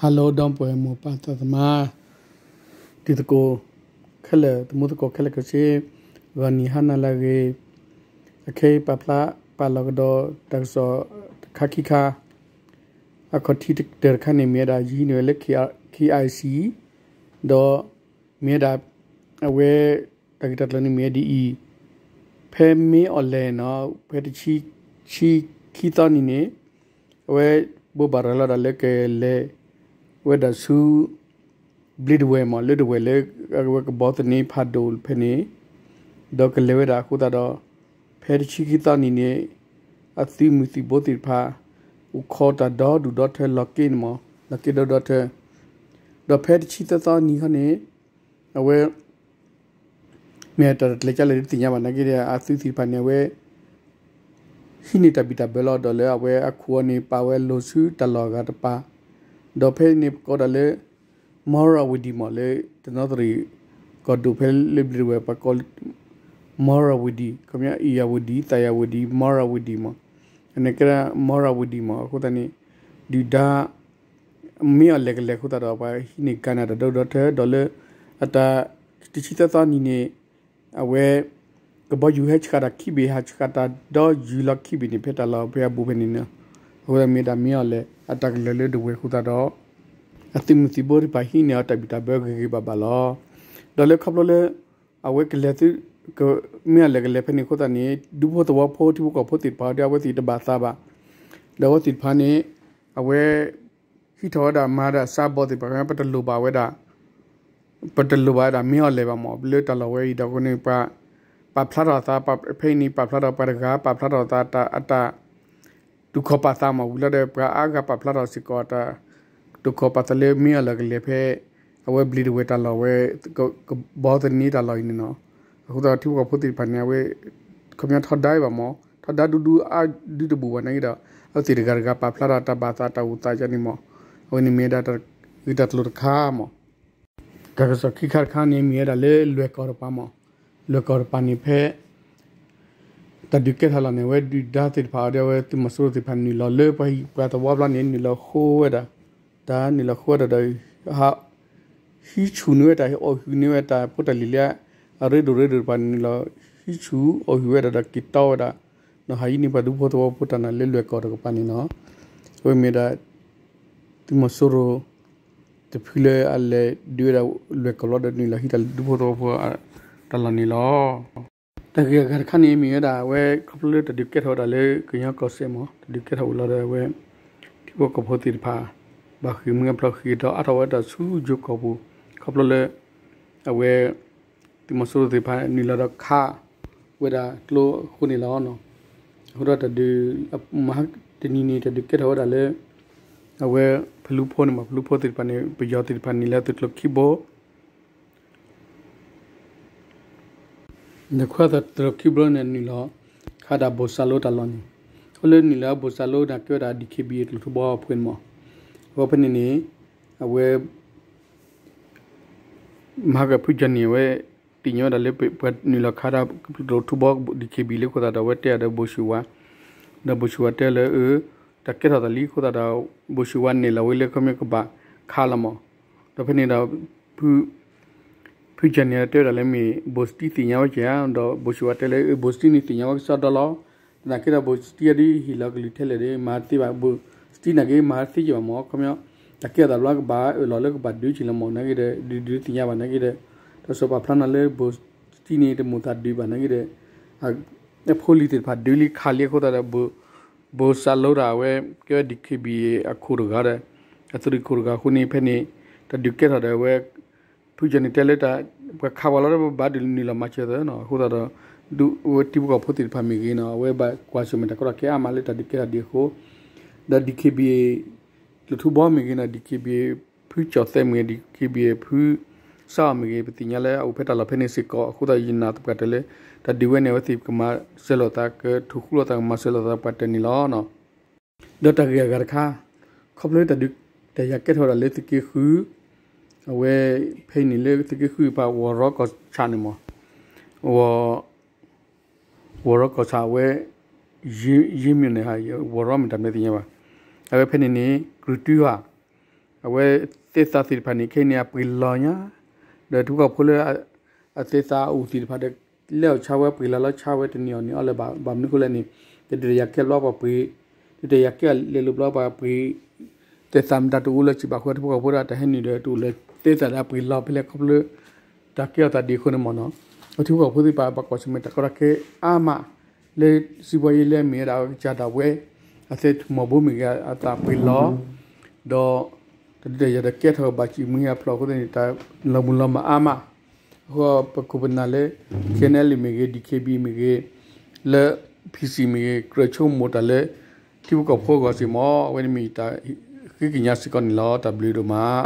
Hello ဒီပုၢ်ဝဲၢ်မိၢ်ပၢ်သးသမါ တံၤသကိးခဲလၢာ် သမူသကိးခဲလၢာ်ခဲဆ့ ဂီၤနံၤဟါနၤလၢအဂ့ၤ, အခဲအံၤပာ်ဖျါပာ်လီၤကဒီးတၢ်ကစီၣ်တခါခံခါ, အခီၣ်ထံးတၢၢ်တခါန့ၣ် မ့ၢ်ဝဲဒၣ်ယဟံးန့ၢ်ဝဲလၢ K I C ဒီး မ့ၢ်ဝဲဒၣ် အဝဲ တၢ်ဂ့ၢ်တၢ်ကျိၤန့ၣ်မ့ၢ်ဝဲဒ်အံၤ, ဖဲမ့ၢ်အီၣ်လဲၣ်နီၤ ဖဲတဆံ ဆံခံသီနံၤန့ၣ် အဝဲဘိးဘၣ်ရၤလီၤဒၣ်လၢကလဲၤဝဲဒၣ်ဆူ ဘျံးဒဝဲၢ်မး လၢဒဝဲၢ်လၢ အဝဲကဘီသန့ဖးဒိၣ်ဖဲန့ၣ်, ဒီးကလဲၤဝဲဒၣ်အဃိသတးဒီး ဖဲတဆံခံသီနံၤန့ၣ် အသုးမုၢ်သံၣ်ဘိသ့ၣ်တဖၣ် အိၣ်ခိးတၢ်ဒီဒူၣ်ဒီထၢလီၤက့န့ၣ်မး လီၤက့ဒီဒီထၢ, ဒီးဖဲတဆံသၢသီနံၤခီန့ၣ် အဝဲ မ့ၢ်တၢ်တကျဲၤကၢ်လဲၣ်တသ့ၣ်ညါဘၣ်နာ်က့ဒီး အသုးသ့ၣ်တဖၣ်န့ၣ် အဝဲ ဟံးန့ၢ်တၢ်ဘံၣ်တၢ်ဘၢလီၤ ဒီးလၢအဝဲအခိၣ်အီၤန့ၣ် ပာ်ဝဲလိၤဆူတၢ်လီၢ်အဂၤတပၤ, ဒီးဖဲန့ၣ်ပကိးဒၣ်လၢ မီရဝဒံမး လၢတနီသရံၣ် ကီၢ်ဒိၣ်ဖဲလၢဘျံးဒဝဲၢ် ပှၤကိး မီရဝဒံ ခီပညီ အံၣ်ယၤဝဒံ သးယၤဝဒံ မီရဝဒံမး, အန့ၣ်ကဲဒၣ် မီရဝဒံမး အဃိသတးန့ၣ် ဒုၣ်ဒါ မ့ၢ်အီၣ်လဲၣ်ကလဲၣ်အဃိသတးဒီး ပှၤဟံးန့ၢ်ကါန့ၣ်တၢ်ဒီဒူၣ်ဒီထၢ ဒီးလၢ အတၢ် တဆံသၢသီနံၤန့ၣ် အဝဲ ကဘီယူၤဟဲဆှၣ်တၢ်ခံဘ့ၣ် ဟးဆှၣ်တၢ်ဒီယူၤလီၤခံဘ့ၣ်န့ၣ် ဖဲတၢ်လီၢ်ဖဲအဘူးဖဲန့ၣ်နီၤ, အဃိသတးမ့ၢ်ဒၣ်မ့ၢ်အီၣ်လဲၣ် အတၢ်ကလဲၤလၢဒဝဲၢ်အဃိသတးဒီး အသုးမုၢ်သံၣ်ဘိသ့ၣ်တဖၣ်ဟံးန့ၢ်အီၤတၢ်ဘံၣ်တၢ်ဘၢဂ့ၤဂ့ၤဘၣ်ဘၣ်လီၤ. ဒီးလၢခီဖျိလၢ အဝဲကလဲၤသုး မ့ၢ်အီၣ်လဲၣ်ကလဲၣ်ဖဲန့ၣ်အဃိသတးန့ၣ် ဒူဖိသဝီဖိ ထံဖိကီၢ်ဖိသ့ၣ်တဖၣ်ဒီး အဝဲသ့ၣ်တဘၣ်သးဘၣ်, ဒီးအဝဲသ့ၣ်တဖၣ်န့ၣ် အဝဲ ဟံးထီၣ်ဝဲဒၣ်မၤဒၣ်စးဘီၣ်သ့ၣ်တဖၣ် ပတလိၣ်ဘၣ်ဝဲဒၣ် ပတလိၣ်ဘၣ်ဝဲဒၣ်မ့ၢ်အီၣ်လဲၣ်ဘၣ်မး လၢတၢ်လီၢ်ဝဲအံၤဒီးအဃိန့ၣ် ပှၤ ပာ်ဖျါထီၣ်အသး ဖဲအံၤန့ၣ် ပာ်ဖျါထီၣ်ပှၤတဂၤ ပာ်ဖျါထီၣ်အသး အတၢ် တူၢ်ခီၣ်ပာ်သးမး ဝံၤလီၤဒီး ပှၤအါဂၤပာ်ဖျါထီၣ်စ့ၢ်ကီး တၢ်တူၢ်ခီၣ်ပာ်သးလၢမ့ၢ်အီၣ်လဲၣ်ကလဲၣ်ဖဲ အဝဲဘျံးဒဝဲၢ်တၢ်လီၢ်ဝဲ ကဘီသန့တၢ်လီၢ်အံၤန့ၣ်နီၤ, အဃိသတးထံဖိကီၢ်ဖိသ့ၣ်တဖၣ်န့ၣ် အဝဲ ခီပညီထီဒါဘၣ်မး ထီဒါဒူဒူအါဒူတဘူၣ်ဘၣ်နာ်က့ဒီး အဝဲသ့ၣ်တဂၤတဂၤပာ်ဖျါထီၣ်တၢ်ဘၣ်သးတၢ်အိၣ်သးန့ၣ်မး, အဝဲန့ၣ်မ့ၢ်ဝဲဒၣ်တၢ်ဂ့ၢ်တၢ်ကျိၤတခါမး တၢ်ကစီၣ်ခံခါတခါန့ၣ် မ့ၢ်ဝဲဒၣ်လၢလွဲၢ်ကီၢ်တပၤမး, လွဲၢ်ကီၢ်တပၤန့ၣ်ဖဲ တၢ်ဒုးကဲထီၣ်လီၤန့ၣ် အဝဲဒုၣ်ဒါသ့ၣ်တဖၣ်ဒီး အဝဲသုးမီၤစိရိၤသ့ၣ်တဖၣ်နုာ်လီၤလၢပှၤဟံၣ်ပှၤသဝီဖျါန့ၣ် နုာ်လီၤဃိဝဲဒၣ် တၢ်နုာ်လီၤဃိဝဲဒၣ်ဒီး ဟံးဆူၣ်န့ၢ်ဝဲတၢ် အီၣ်ဟုၣ်န့ၢ်ဝဲတၢ်ဖိတၢ်လံၤလၢ အရ့ဒိၣ်ရ့ဒိၣ်တဖၣ်န့ၣ် နုာ်လီၤဟံးဆူၣ်အီၣ်ဟုၣ်ဝဲဒၣ်ဒီးက့ၤတီဝဲဒၣ် ဒီးဟးဟံးန့ၢ်ပှၤဒူဖိသဝီဖိတၢ်နာ်လၢလွဲၢ်ကီၢ်တကပၤန့ၣ်နီၤ, အဝဲမ့ၢ်ဒၣ် သုးမီၤစိရိၤ တဖုလၢအလဲၤဒုးဝဲဒၣ်လွဲၢ်ကီၢ်လီၤဒီး နုာ်လီၤဟံးတၢ်လၢဒူဖိသဝီဖိ တၢ်လီၢ်န့ၣ်လီၤ. တၢ်ဂ့ၢ်အဂၤတခါန့ၣ် မ့ၢ်ဝဲဒၣ်အဝဲခီဖျိလၢတၢ်ဒုးကဲထီၣ်ဝဲဒၣ်လၢကညီကီၢ်စဲၣ်မး တၢ်ဒုးကဲထီၣ်ဝံၤလီၤဒီးအဝဲ ထံဖိကီၢ်ဖိသ့ၣ်တဖၣ် ဘၣ်ဃ့ၢ်မှံဟးဖျိးဃ့ၢ်ဒီးအါထီၣ်ဝဲဒၣ်ဆူယိၤကီၢ်ပူၤ ခီဖျိလၢ အဝဲ သုးမီၤစိရိၤသ့ၣ်တဖၣ်နုာ်လီၤဒီးခးဝဲဒၣ်ကျိအဃိန့ၣ်လီၤ. အဃိဒီးတၢ်ဒုး မဟါတနံၤန့ၣ် တၢ်ဒုးကဲထီၣ်ဝဲဒၣ်လၢ အဝဲဖလူဖိန့ၣ်မး ဖလူဖိသ့ၣ်တဖၣ်န့ၣ် ပယီၤသ့ၣ်တဖၣ်န့ၣ်လၢသုးကျိၤခံဘိ နခွဲးသးတရၢခံဘျီန့ၣ် နုာ်လီၤခးဒၣ်ဘိၣ်စၢ်လိတၢ်လီၢ်န့ၣ်, အဃိလၢနုာ်လီၤဘိၣ်စၢ်လိန့ၣ် ကဲဝဲဒၣ် ဒီးခ့ဘံၣ်အကျိာ်ထူဘီအဖှဲၣ်န့ၣ်မး, အဃိဖဲန့ၣ်န့ၣ် အဝဲ မဟါကဖုကၠီၣ်န့ၣ် အဝဲသ့ၣ်ညါဝဲဒၣ်လၢပှၤနုာ်လီၤခးဒၣ်ကျိာ်ထူဘီ ဒီးခ့ဘံၣ်လၢအဃိသတးဒီး အဝဲတဲအီၤဒီးဘိၣ်ၡူၣ်ဝါ, ဒီးဘိၣ်ၡူၣ်ဝါတဲလၢအ တၢ်ကဲထီၣ်သးလံအဃိသတးဒီး ဘိၣ်ၡူၣ်ဝါနဲၣ်လီၤဝဲလၢခီပညီကဘၣ်ခးလီၤမး, ဒီးဖဲန့ၣ်ဒီး ဖုကၠီၣ်န့ၣ်တဲဝဲဒၣ်လၢမ့ၢ်ဘိၣ်စတံသ့ၣ်ညါဝဲကဲဧါ, ဒီးဘိၣ်ၡူၣ်ဝါတဲလၢအ ဘိၣ်စတံန့ၣ်သ့ၣ်ညါဝဲကစီဒီလီၤ, သနာ်က့ဒီးဘိၣ်စတံအဒုးဟ့ၣ်လီၤကလုၢ်ထဲလဲၣ်ဒီး မၤသ့ဘၣ် ဘိၣ်စတံနာ်က့မၤသ့က့ၤဘၣ်မး ခီပညီ တၢ်ကဲထီၣ်သးဘျီကဘၣ်အၢၣ်လီၤလၢကဘၣ်ဒုးက့ၤလီၤမး နာ်က့ဒီး ဒုးဒုးသ့ၣ်ညါဘၣ်နာ်က့ဒီး တၢ်ကစီၣ်ပာ်ဖျါန့ၣ်လၢဘိၣ်စတံန့ၣ် တမိၣ်သးဒုးဘၣ်နာ်က့ဒီး အဖိလံၤသ့ၣ်တဖၣ်ဒုးလံခးလံအဃိသတးဒီး ဘိၣ်စၢ်လိတၢ်အဝဲ ကဲဝဲဒီးခ့ဘံၣ်အခိၣ်တဂၤဒီး အသုးရ့ၣ်ခိၣ်တဂၤအဃိန့ၣ် ဖဲန့ၣ် တၢ်ဒုးကဲထီၣ်ဒီးအဝဲ ဖုကၠီၣ်န့ၣ်တဲလၢတၢ် ပှၤခးပှၤလီၤဒီးပဘၣ်ဒုးနုာ်လီၤမၤစၢၤသၢနီၤ အဃိသတးဒီး ဒ်အဝဲထံဖိကီၢ်ဖိသ့ၣ်တဖၣ်မ့ၢ်ဂ့ၤနီၤ အဝဲဘၣ်ကွၢ်ဆၢၣ်မဲာ်တၢ်ကီတၢ်ခဲအါမးလၢတၢ်ဒုးကဲထီၣ်ဒံးအဃိ ဒီး ဒီးခ့ဘံၣ် ကျိာ်ထူဘီမ့ၢ်ဂ့ၤနီၤ ဒီးခ့ဘံၣ် ဖုကၠီၣ်သဲးမ့ၢ်ဂ့ၤ ဒီးခ့ဘံၣ် ဖုစၢ်အီၣ်မ့ၢ်ဂ့ၤ ပသ့ၣ်ညါလၢအအိၣ်ဖဲတၢ်လီၢ်ဖဲန့ၣ်စ့ၢ်ကီး အဃိသတးယနာ်သပှၢ်တၢၢ်လၢ တၢ်ဒုးဝဲန့ၣ် အဝဲသ့ၣ်ကမၤစၢၤလိာ်သး ကထိၣ်ဃူလိာ်သး ကမၤစၢၤလိာ်သးပှၤတၢၢ်န့ၣ်လီၤ. ဒီးတၢ်ဂ့ၢ်အဂၤတခါ ခီဖျိတၢ်ဒုးတၢ်ယၤကဲထီၣ်ဝဲဒၣ်လၢသုးက့ဃု အဝဲ ဖဲအံၤန့ၣ်လၢသုးက့ဃုအပၤ ဝီၤရီကီၢ်ဆၣ်န့ၣ်မး ဝီၤ ဝီၤရီကီၢ်ဆၣ်အဝဲ ယ့မ့ၢ်န့ၣ် ဝီၤရီမ့ၢ်တၢ်မနုၤသ့ၣ်ညါဘၣ် အဝဲဖဲန့ၣ်န့ၣ် ကြုၢ်တုဟၣ် အဝဲသ့ၣ်သးသ့ၣ်တဖၣ်န့ၣ် ခဲအံၤန့ၣ် အပှ့ၤလီၤညါ, ဒီးထံဖိကီၢ်ဖိလၢ အသ့ၣ်သးအအိၣ်သ့ၣ်တဖၣ်ဒီး လဲၤအီၣ်ဆါဝဲပှ့ၤလီၤလီၤဆါဝဲတန့ၢ်အီၤန့ၣ်အီၤလၢၤဘၣ်. ဘၣ်မနုၤအဃိလဲၣ်န့ၣ် တဒုးတၢ်ယၤကဲဘျီပှၤပှ့ၤ, တဒုးတၢ်ယၤကဲလဲၤလိာ်ဘျီပှၤပှ့ၤ, သ့ၣ်သးမတၤတအိၣ်လၢစံးဘၣ်အဃိ ထံဖိကီၢ်ဖိဒၣ်တၢ်ဟဲနုာ်ဒီးတအိၣ်လၢသ့ၣ်သးဒီးအပှ့ၤလီၤဖဲလဲၣ်ခီဖျိ တၢ်ကဲအီၤသးဒ်အဃိန့ၣ်မ့ၢ်နီၤ. အထံဖိကီၢ်ဖိသ့ၣ်တဖၣ် ဘၣ်ကွၢ်ဆၢၣ်မဲာ်တၢ်ကီတၢ်ခဲအါမး လၢစံးဘှီယဲလဲၣ်မ့ၢ်ဝဲဒၣ်ကစၢ်ဒၣ်ဝဲ အသ့ၣ်ထူၣ်မီၤဘိမ့ၢ်ဂ့ၤ အသးပှ့ၤလီၤ ဒီး တဒုးတၢ်ယၤဒီးကဲထီၣ်ဘၣ်စံးမုၢ်ဟံၣ်အဖျိးအဃိသတးန့ၣ် တၢ်လီၤမုၢ်လီၤမၢ်အါမး. အဃိပခိၣ်ပနၢ်လၢ ခဲနဲလ်မ့ၢ်ဂ့ၤ ဒံၣ်ခ့ဘံၣ်မ့ၢ်ဂ့ၤ, လၢ ဖံၣ်စံၣ် မ့ၢ်ဂ့ၤ ကြၢးဆိကမိၣ်တၢ်လၢ ထံဖိကီၢ်ဖိအဂီၢ်စ့ၢ်ကီးမ့ၢ် အဝဲန့ၣ်မ့ၢ်တၢ်ဃ့ကညးစ့ၢ်ကီးန့ၣ်လီၤ. တၢ်ဘျုးဒိၣ်မး.